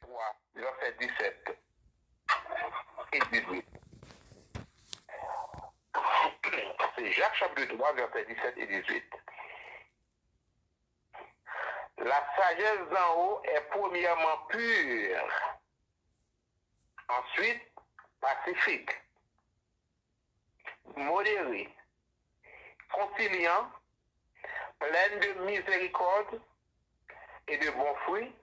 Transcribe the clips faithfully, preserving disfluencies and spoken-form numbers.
twa, vèsè disèt e dizuit. Se Jak chapit twa, vèsè disèt e dizuit. La sagesse d'en haut est premièrement pure, ensuite pacifique, modérée, conciliante, pleine de miséricorde et de bons fruits,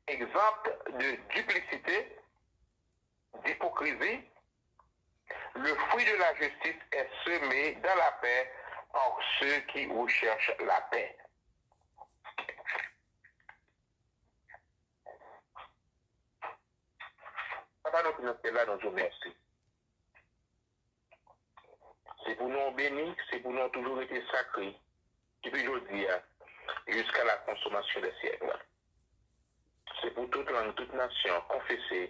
exempte de duplicité, d'hypocrisie. Le fruit de la justice est semé dans la paix par ceux qui recherchent la paix. Papa nou ki nan syèl la, nou di w mèsi. Se pou non w beni, se pou non w toujou rete sakre, depi jodi a, jiska la konsomasyon dè syèk la. Se pou tout lang, tout nasyon konfese,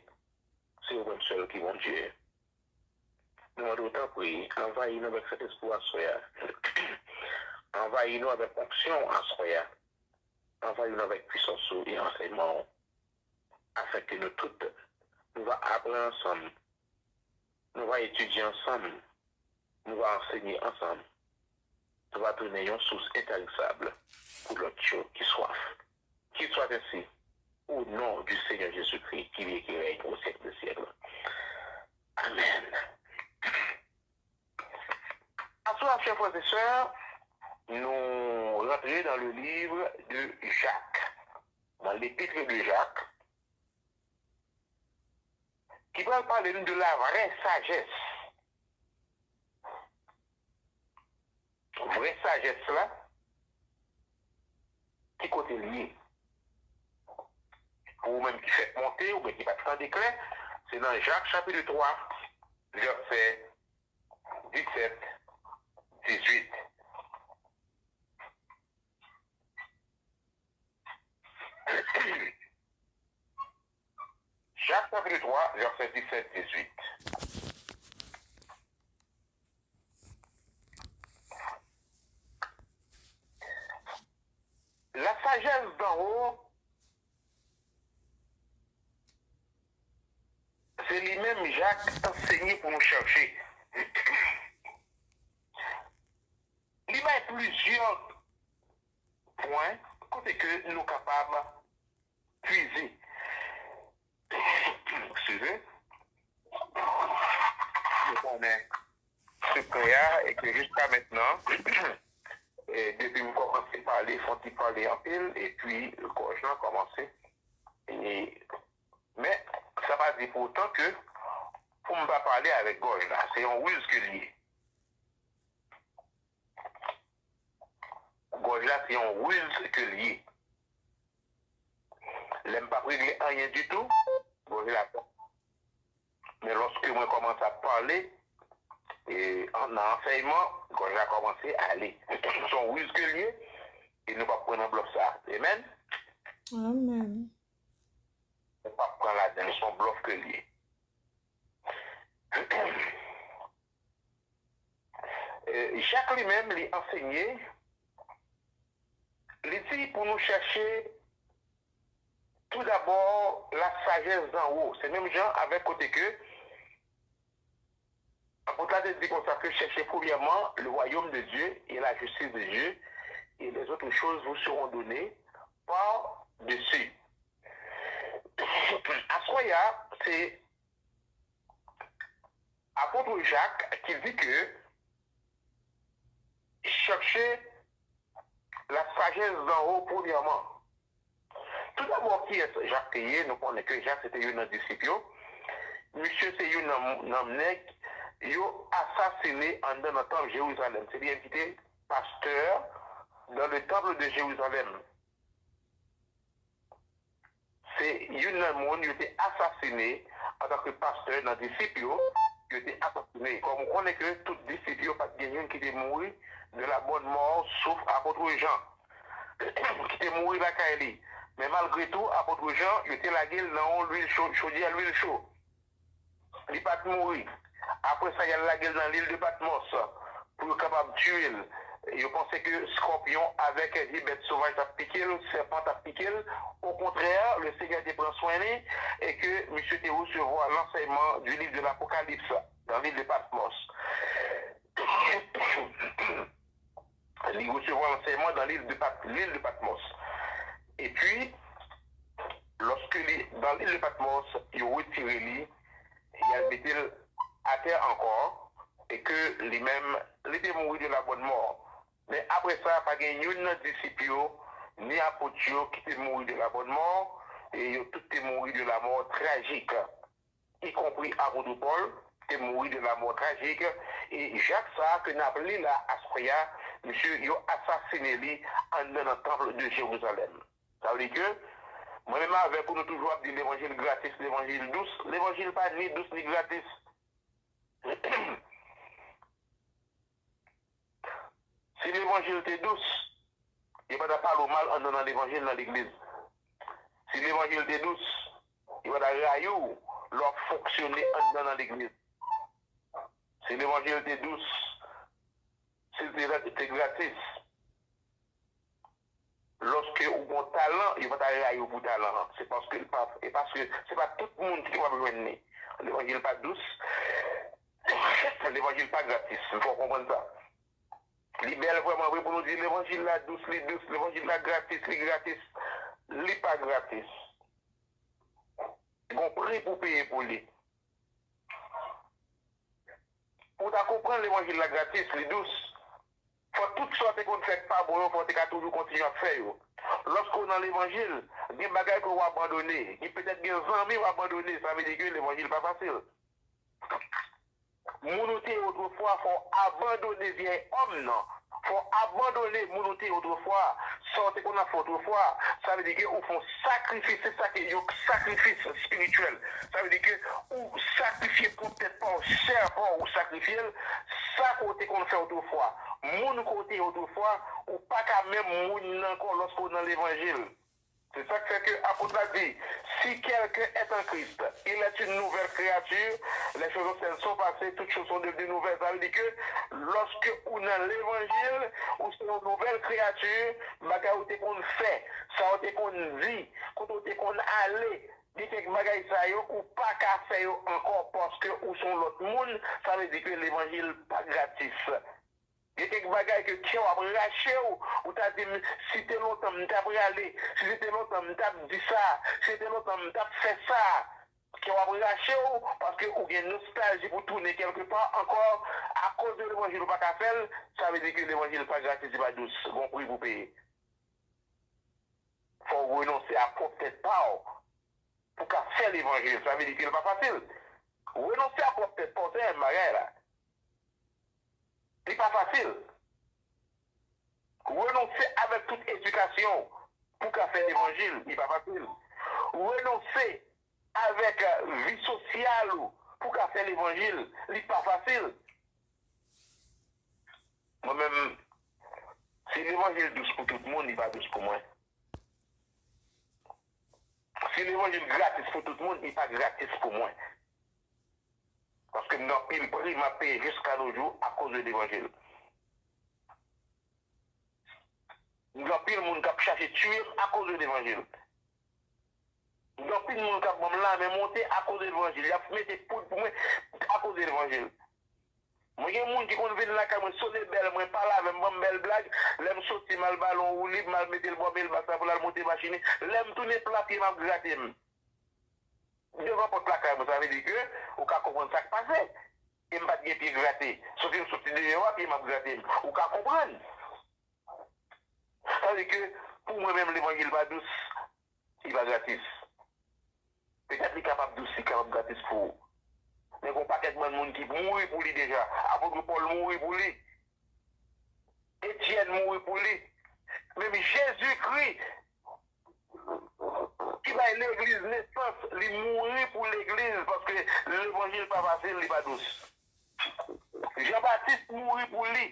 se ou menm sèl ki Bondye. Nou mande w tanpri, anvayi nou avèk Sentespri w aswè a. Anvayi nou avèk onksyon w aswè a. Anvayi nou avèk pwisans ou e ansèyman w, afenke nou tout, nou va aprann ansanm, nou va etidye ansanm, nou va ansenye ansanm, nou va tounen yon sous entarisab pou lòt yo ki swaf. Qu'il soit ainsi, au nom du Seigneur Jésus-Christ, qui vit et qui règne au siècle des siècles. Amen. Aswè a, chè frè e sè, nou rantre dans le livre de Jacques, dans l'épître de Jacques, ki pral pale nou de la vraie sagesse. Vrè sajès la, ki kote l ye? Pou ou menm ki fèk monte, oubyen ki pa t tande klè, se nan Jak chapit twa, vèsè disèt, dizuit. Jak chapit twa, vèsè disèt, dizuit. La sagesse d'en haut, se li menm Jak ansenye pou nou chèche. Li bay plizyè pwen kote ke nou kapab pwize. Eskize. Nou konnen sekrè a, e ke jiska mentnan, e depi m kòmanse pale, fon ti pale anpil, epi gòj lan kòmanse. E, men, sa pa di pou otan ke pou m pa pale avèk gòj la. Se yon riz ke l ye. Gòj la se yon riz ke l ye. Lè m p ap regle anyen ditou, gòj la bon. Men lòske mwen kòmanse ap pale, e, an, nan ansèyman, gòj la kòmanse ale. Se yon riz ke l ye, e nou p ap pran nan blòf sa. Amen? Amen. Nou p ap pran ladan l, se yon blòf ke l ye. E, Jak li menm, li ansenye, li di pou nou chèche tout dabò la sagesse d'en haut. Se menm jan avèk kote ke apot la te di konsa ke cherchez premièrement le royaume de Dieu et la justice de Dieu, et les autres choses vous seront données par-dessus. Aswè a, se Apot Jak ki di ke chèche la sagesse d'en haut premyèman. Toudabò, kiyès Jak te ye? Nou konnen ke Jak se te youn nan disip yo. Misye se youn nan, nan nèg yo asasine anndan nan tanp Jerizalèm. Se li menm ki te pastè dans le temple de Jérusalem. Se youn nan moun yo te asasine antanke pastè nan disip yo, yo te asasine. Kòm ou konnen ke tout disip yo, pa t gen youn ki te mouri de la bonne mort, sof apot Jan, ki te mouri lakay li. Men malgre tou, apot Jan, yo te lage l nan yon lwil cho, chodyè lwil cho. Li pa t mouri. Apre sa, y al lage l nan lil de Patmòs pou yo kapab tiye l. Yo panse ke skòpyon avèk bèt sovaj t ap pike l, sèpan t ap pike l. Okontrè, Lesenyè te pran swen li e ke misye te resevwa lansèyman du livre de l'Apocalypse dans l'île de Patmos. Li resevwa lansèyman dans l'île de Pat, l'île de Patmos. Epi, lòske li dans l'île de Patmos, yo retire li, y al mete l atè ankò, e ke li menm, li te mouri de la bonne mort. Men apre sa, pa gen youn nan disip yo, ni apot yo, ki te mouri de la bonne mort, e yo tout te mouri de la mort tragique, y compris apôtre Paul, te mouri de la mort tragique, e Jak sa a ke n ap li la aswè a, misye, yo asasine li anndan nan tanp de Jerizalèm. Sa vle di ke, mwen menm avèk ou, nou toujou ap di levanjil gratis, levanjil dous. Levanjil pa ni dous ni gratis. Si levanjil te dous, yo pa ta pale w mal anndan nan levanjil nan legliz. Si levanjil te dous, yo pa ta rayi w lè w ap fonksyone anndan nan legliz. Si levanjil te dous, si l te, te gratis, lòske ou gon talan, yo pa ta rayi w pou talan an. Se paske l pa, e paske se pa tout moun ki kapab jwenn li. Levanjil pa dous, levanjil pa gratis. Fò w konprann sa. Li bèl vrèman vre pou nou di levanjil la dous, li dous, levanjil la gratis, li gratis. Li pa gratis. Gon pri pou peye pou li. Pou w ta konprann levanjil la gratis, li dous, fò tout sa w te konn fè k pa bon yo, fò w te ka toujou kontinye ap fè yo. Lòske w nan levanjil, gen bagay ke w abandone, gen petèt gen zanmi w abandone, sa vle di ke levanjil pa fasil. Moun ou te ye otrefwa, fò w abandone vyèy òm nan. Fò w abandone moun ou te ye otrefwa, sa w te konn ap fè otrefwa. Sa vle di ke ou fè yon sakrifis, se sa ke yon sakrifis espirityèl. Sa vle di ke ou sakrifye pwòp tèt pa w, chè pa w, ou sakrifye l. Sa ke w te konn fè otrefwa, moun ke w te ye otrefwa, ou pa ka menm moun nan ankò lòske w nan levanjil. C'est ça qui fait que apot la di, si quelqu'un est en Christ, il est une nouvelle créature, les choses anciennes sont passées, toutes choses sont devenues nouvelles. Sa vle di ke lòske ou nan levanjil, ou se yon nouvèl kreyati, bagay ou te konn fè, sa ou te konn di, kote ou te konn ale, gen kèk bagay sa yo, ou pa ka fè yo ankò paske ou se yon lòt moun, sa vle di ke levanjil pa gratis. Gen kèk bagay ke kè w ap rache w, ou ta di m, si te lontan m ta prale, si se te lontan m t ap di sa, si se te lontan m t ap fè sa. Kè w ap rache w, paske ou gen nostalji pou tounen kèlkepa ankò, akoz de levanjil ou pa ka fè l, sa vle di ke levanjil pa gratis, li pa dous, gon pri pou peye. Fò w renonse a pwòp tèt pa w pou ka fè levanjil. Sa vle di ke li pa fasil. Renonse a pwòp tèt pa w, se menm bagay la. Li pa fasil. Renonse avèk tout edikasyon w pou ka fè levanjil, li pa fasil. Renonse avèk, euh, vi sosyal ou pou ka fè levanjil, li pa fasil. Mwen menm, si levanjil dous pou tout moun, li pa dous pou mwen. Si levanjil gratis pou tout moun, li pa gratis pou mwen. Paske m gen anpil pri m ap peye jiska no jou akoz de levanjil. M gen anpil moun k ap chache tiye m akoz de levanjil. M gen anpil moun k ap ban m lamen monte akoz de levanjil. Y ap mete poud pou mwen akoz de levanjil. Mwen gen moun ki konn vin lakay mwen, sone bèl mwen, pale avè m, ban m bèl blag. Lè m soti, m al ba l yon woulib, m al mete l bò men l bak la pou l al monte machin li. Lè m tounen, pla pye m ap grate m. Devan pòt lakay mwen, sa vle di ke ou ka konprann sa k pase. E m pa t gen pye grate. Soti m soti deyò a, pye m ap grate m. Ou ka konprann. Sa vle di ke pou mwen menm, levanjil pa dous, li pa gratis. Petèt li kapab dous, li kapab gratis pou ou. Men gon pakèt bann moun ki mouri pou li deja. Apot Pòl mouri pou li. Etyèn mouri pou li. Menm Jezikri ki bay legliz nesans, li mouri pou legliz, paske levanjil pa fasil, li pa dous. Jan Batis mouri pou li.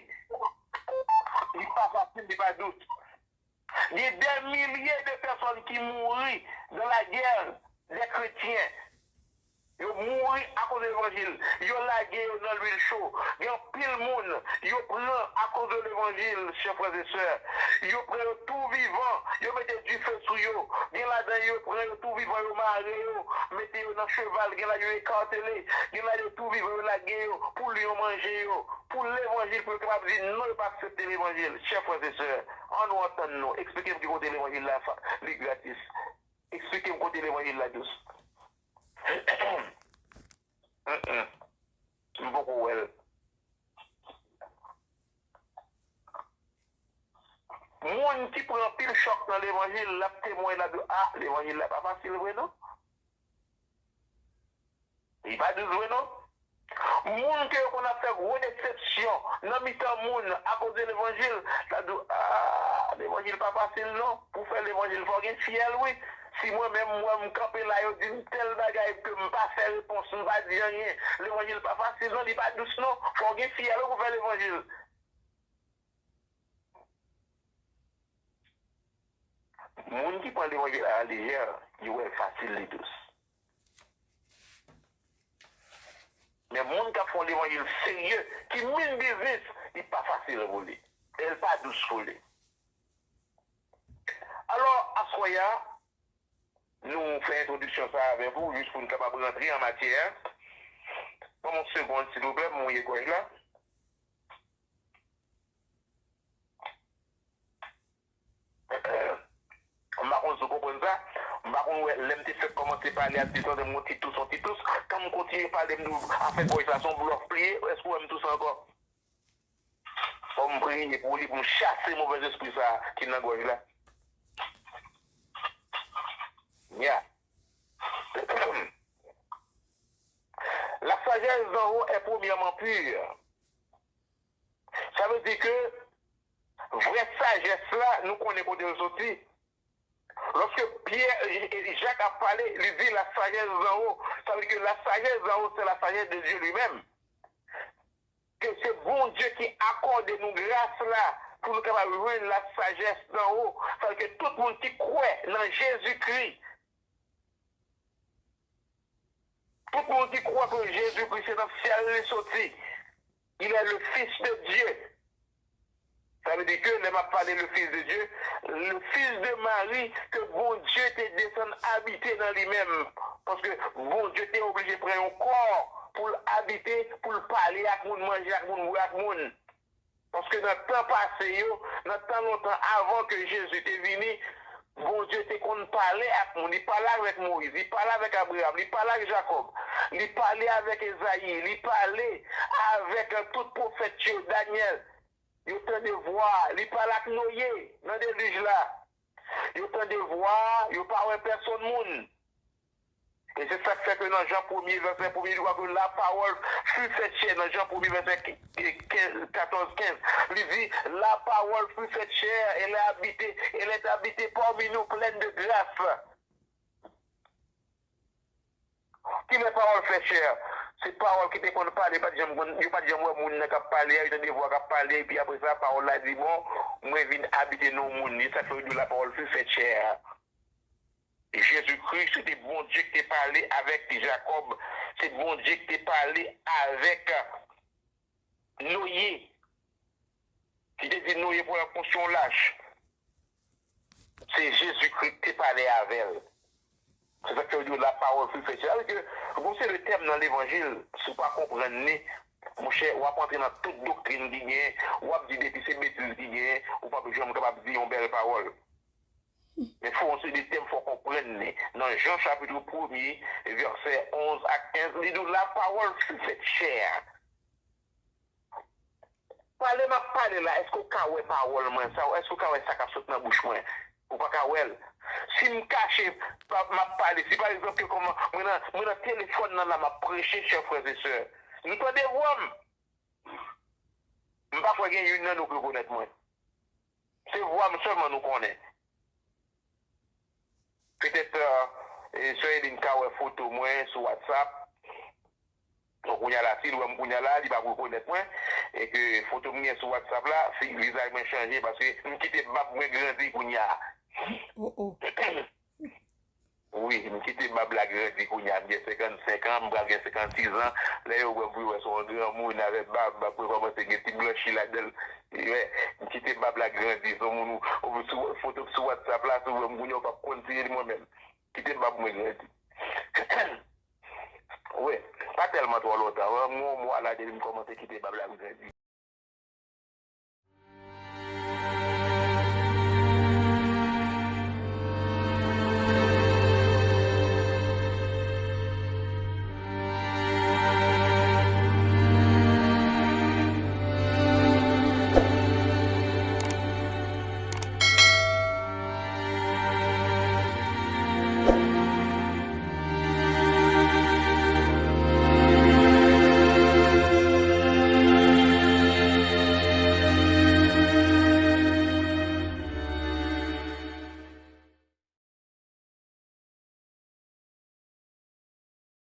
Li pa fasil, li pa dous. Gen dè milye de pèsòn ki mouri dans la guerre des chrétiens. Yo mouri akoz de levanjil. Yo lage yo nan lwil cho. Gen anpil moun yo pran akoz de levanjil, chè frè e sè. Yo pran yo tou vivan. Yo mete dife sou yo. Gen ladan yo pran yo tou vivan, yo mare yo, mete yo nan cheval. Gen ladan yo ekatele. Gen ladan yo tou vivan, yo lage yo pou lyon manje yo. Pou levanjil, pou yo kapab di non, yo pa aksepte levanjil. Chè frè e sè, ann nou antann nou. Eksplike m ki kote levanjil la fa-, li gratis. Eksplike m kote levanjil la dous. Mm-mm. M poko wè l. Moun ki pran anpil chòk nan levanjil, l ap temwen, l ap di, ah, levanjil la pa fasil vre non. Li pa dous vre non. Moun ke yo konn ap fè gwo desepsyon nan mitan moun akoz de levanjil, sa di w, ah, levanjil pa fasil non. Pou fè levanjil, fò w gen fyèl wi. Si mwen menm, mwen, m kanpe la, yo di m tèl bagay ke m pa fè repons, m pa di anyen. Levanjil pa fasil non, li pa dous non. Fò w gen fyèl wi pou fè levanjil. Moun ki pran levanjil a la lejè, yo wè l fasil, li dous. Men moun k ap fè yon levanjil serye, ki mean business, li pa fasil pou li. E l pa dous pou li. Alò, aswè a, nou fè entwodiksyon sa a avèk ou, jis pou n kapab rantre an matyè a. Ban m yon segonn, silvouplè, m mouye gòj la. M pa konn si w konprann sa. M pa konn wè lè m te fèk kòmanse pale a, m te santi m yon ti tous, yon ti tous. Kan m kontinye pale, m di w afè gòj sa se yon blòf li ye. Èske w wè m touse ankò? Fò m priye pou li, pou m chase movèzespri sa ki nan gòj la. Ya. La sagesse d'en haut est premièrement pure. Sa vle di ke vrè sajès la, nou konnen kote l soti. Lòske Pyè, Jak ap pale, li di la sagesse d'en haut. Sa vle di ke la sagesse d'en haut, c'est la sagesse de Dieu lui-même. Ke se Bondye ki akòde nou gras la pou nou kapab jwenn la sagesse d'en haut. Sa vle di ke tout moun ki kwè nan Jezikri, tout moun ki kwè ke Jezikri se nan syèl li soti, il est le Fils de Dieu. Sa vle di ke lè m ap pale le Fils de Dieu, le Fils de Marie ke Bondye te desann abite nan li menm. Paske Bondye te oblije pran yon kò pou l abite, pou l pale ak moun, manje ak moun, bwè ak moun. Paske nan tan pase yo, nan tan lontan avan ke Jezi te vini, Bondye te konn pale ak moun. Li pale avèk Moyiz, li pale avèk Abraram, li pale ak Jakòb, li pale avèk Ezayi, li pale avèk tout pwofèt yo, Danyèl. Yo tande vwa, li pale ak Noye nan delij la. Yo tande vwa, yo pa wè pèsonn moun. E se sa k fè ke nan Jan premye, vèsè premye, li di ke la parole fut faite chair, nan Jan premye, vèsè kenz, katòz, kenz, li di, la parole fut faite chair, elle a habité, elle est habitée parmi nous, pleine de grâce. Kilè pawòl fè chè? Se pawòl ki te konn pale, pa t janm konn, yo pa t janm wè moun nan k ap pale a, yo tande vwa k ap pale, epi apre sa, pawòl la di, bon, mwen vin abite nan yon moun. E sa k fè yo di la parole fut faite chair. Jezikri, se te Bondye ki te pale avèk Jakòb, se Bondye ki te pale avèk Noye, ki te di Noye pou l al konstwi yon lach. Se Jezikri ki te pale avè l. Se sa k fè yo di la parole fut faite chair. Sa vle di ke, bon, se le tèm nan levanjil, si w pa konprann li, monchè, w ap antre nan tout doktrin ki genyen, w ap di depi se betiz ki genyen, ou p ap janm kapab di yon bèl pawòl. Men fò yon seri de tèm, fò w konprann li. Nan Jan chapit premye, vèsè onz a kenz, li di w, la parole fut faite chair. Pale m ap pale la, èske w ka wè pawòl mwen sa? Èske w ka wè sa k ap sot nan bouch mwen? Ou pa ka wè l. Si m kache, pa, m ap pale. Si pa egzanp, ke kòman, mwen nan, mwen nan telefòn nan la, m ap preche, chè frè e sè. Nou tande vwa m. M pa kwè gen youn nan nou k rekonèt mwen. Se vwa m sèlman nou konnen. Petèt, e, sè Edin ka wè foto mwen sou WhatsApp. Bon, kounye a la, si l wè m kounye a la, li p ap rekonèt mwen. E ke foto m gen sou WhatsApp la, fi, vizaj mwen chanje paske m kite bab mwen grandi kounye a. Oh, oh. Wi, m kite bab la grandi kounye a, m gen senkannsenk an, m pral gen senkannsis an. Lè yo wè m pou yo wè se yon granmoun avèk bab, bab mwen kòmanse gen ti blanchi ladan l. Wi, m kite bab la grandi, se yon moun ou, ou sou foto sou WhatsApp la, si w wè m kounye a, ou p ap konn si se mwen menm. Kite bab mwen grandi. Wi, pa tèlman twò lontan. Mwen, yon mwa la depi m kòmanse kite bab la grandi.